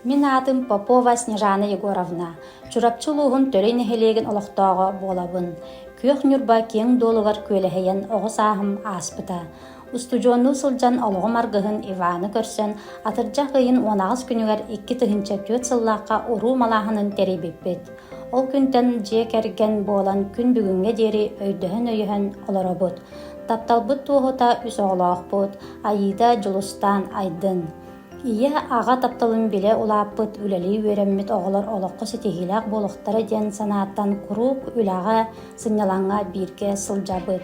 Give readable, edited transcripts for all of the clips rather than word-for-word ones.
Мин аатым Попова Снежана Егоровна. Чурапчы улууһун Төлөй нэһилиэгин олохтооҕо буолабын. Күөх Ньурба киэҥ дуолугар күөлэһийэн оҕо сааһым ааспыта. Устудьуоннуу сылдьан олоҕум аргыһын Иваны көрсөн, атырдьах ыйын 18 күнүгэр 2004 сыллаахха уруу малааһынын тэрийбиппит. Ол күнтэн дьиэ кэргэн буолан күн бүгүҥҥэ диэри өйдөһөн-өйөһөн олоробут. Тапталбыт туоһута үс оҕолоохпут, Айыыда, Дьулустаан, Айдын. Ийэ, аҕа тапталын билэ улааппыт, үлэлии үөрэммит оҕолор олоххо ситиһиилээх буолуохтара диэн санааттан куруук үлэҕэ, сынньалаҥҥа бииргэ сылдьабыт.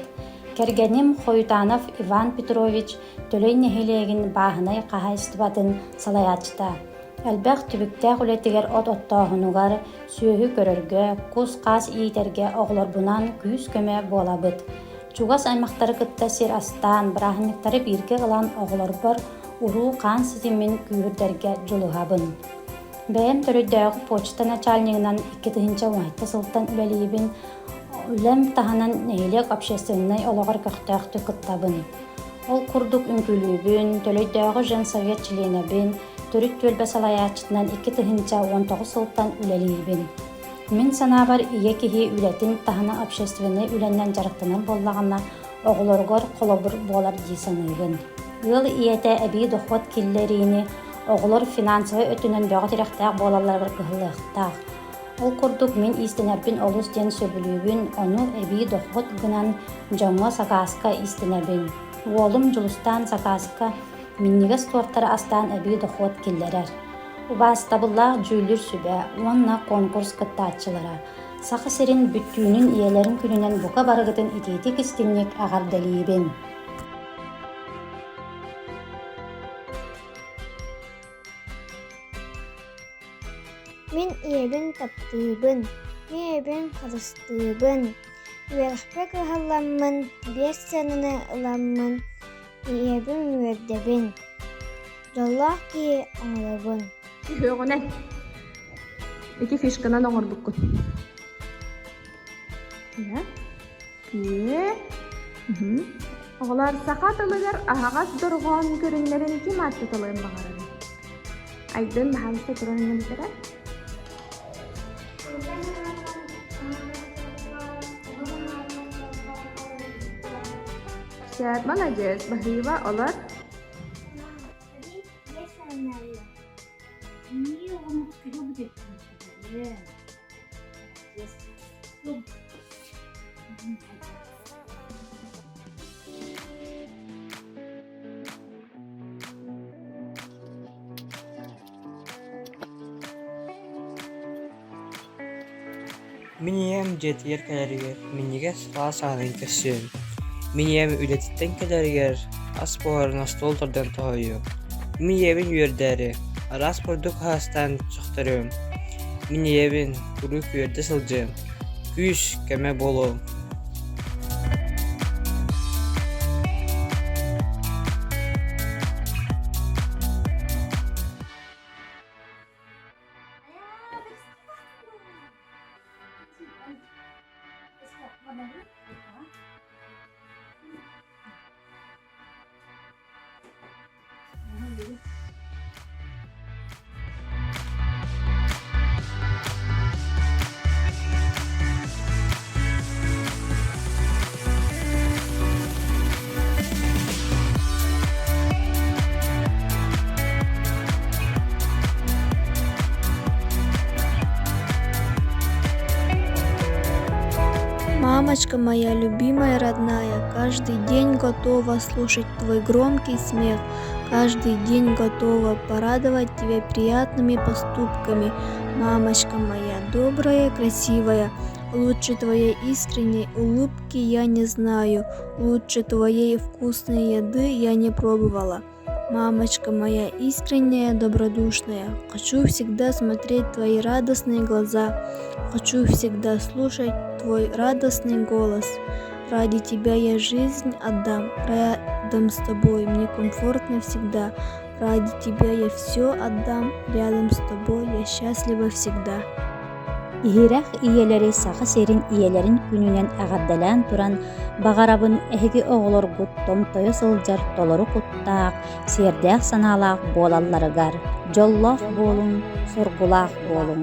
Кэргэним Хоютанов Иван Петрович Төлөй нэһилиэгин бааһынай хаһаайыстыбатын салайааччыта. Элбэх түбүктээх үлэтигэр от оттооһунугар, сүөһү көрөргө, кус-хаас иитэргэ оҕолорбунаан күүс-көмө буолабыт. Чугас аймахтары кытта сир астаан, бырааһынньыктары бииргэ ылан оҕолорбор уруу-хаан ситимин күүһүрдэргэ дьулуһабын. Бэйэм төрүттээҕи почта начальнигынан 2017 сылтан үлэлиибин, үлэм таһынан нэһилиэк общественнай олоҕор көхтөөхтүк кыттабын. Ол курдук үҥкүүлүүбүн, Төлөйдөөҕү женсовет чилиэнэбин, төрүт түөлбэ салайааччытынан 2019 сылтан үлэлиибин. Мин санаабар, ийэ киһи үлэтин таһынан общественнай үлэнэн дьарыктанар буоллаҕына, оҕолоругар холобур буолар дии саныыбын. Ыал ийэтэ эбии дохуот киллэриини оҕолор финансовай өттүнэн бөҕө тирэхтээх буолалларыгар кыһаллыахтаах. Ол курдук мин иистэнэрбин олус диэн сөбүлүүбүн, ону эбии дохуот гынан дьоҥҥо сакааска иистэнэбин. Уолум Дьулустаан сакааска минньигэс туортары астаан эбии дохуот киллэрэр. Убаастабыллаах дьүүллүүр сүбэ уонна конкурс кыттааччылара Саха сирин бүттүүнүн ийэлэрин күнүнэн бука барыгытын итиитик-истиҥник эҕэрдэлиибин! Мин ийэбин таптыыбын, ийэбин харыстыыбын, үөрэхпэр кыһалламмын, биэс сыананы ыламмын, ийэбин үөрдэбин, дьоллоох киһи оҥоробун. Сүһүөҕүнэн ити фишканан оҥорбуккун. Күө. Оҕолор саха тылыгар аһаҕас дорҕоон көрүҥнэрин ким ааттаталыан баҕарарый? Айдын баһаалыста туран ыҥырдара. Сөп, маладьыас, баһыыба, олор. Мин ийэм дьиэтигэр кэлэригэр минньигэс сылаас аанын көрсүөм. Мин ийэм үлэтиттэн кэлэригэр ас буһарын остуол тардан тоһуйуом. Мин ийэбин үөрдээри, араас бурдук аһастаан сөхтөрүөм. Мин ийэбин куруук үөрдэ сылдьыам, күүс, көмө буолуом. Мамочка моя любимая родная, каждый день готова слушать твой громкий смех, каждый день готова порадовать тебя приятными поступками. Мамочка моя добрая, красивая, лучше твоей искренней улыбки я не знаю, лучше твоей вкусной еды я не пробовала. Мамочка моя искренняя, добродушная, хочу всегда смотреть твои радостные глаза, хочу всегда слушать твой радостный голос. Ради тебя я жизнь отдам, рядом с тобой мне комфортно всегда. Ради тебя я все отдам, рядом с тобой я счастлива всегда. Иһирэх ийэлэри Саха сирин ийэлэрин күнүнэн эҕэрдэлээн туран, баҕарабын эһиги оҕолоргут томтойо сылдьар толору куттаах, сиэрдээх санаалаах буолалларыгар. Дьоллоох буолуҥ, соргулаах буолуҥ!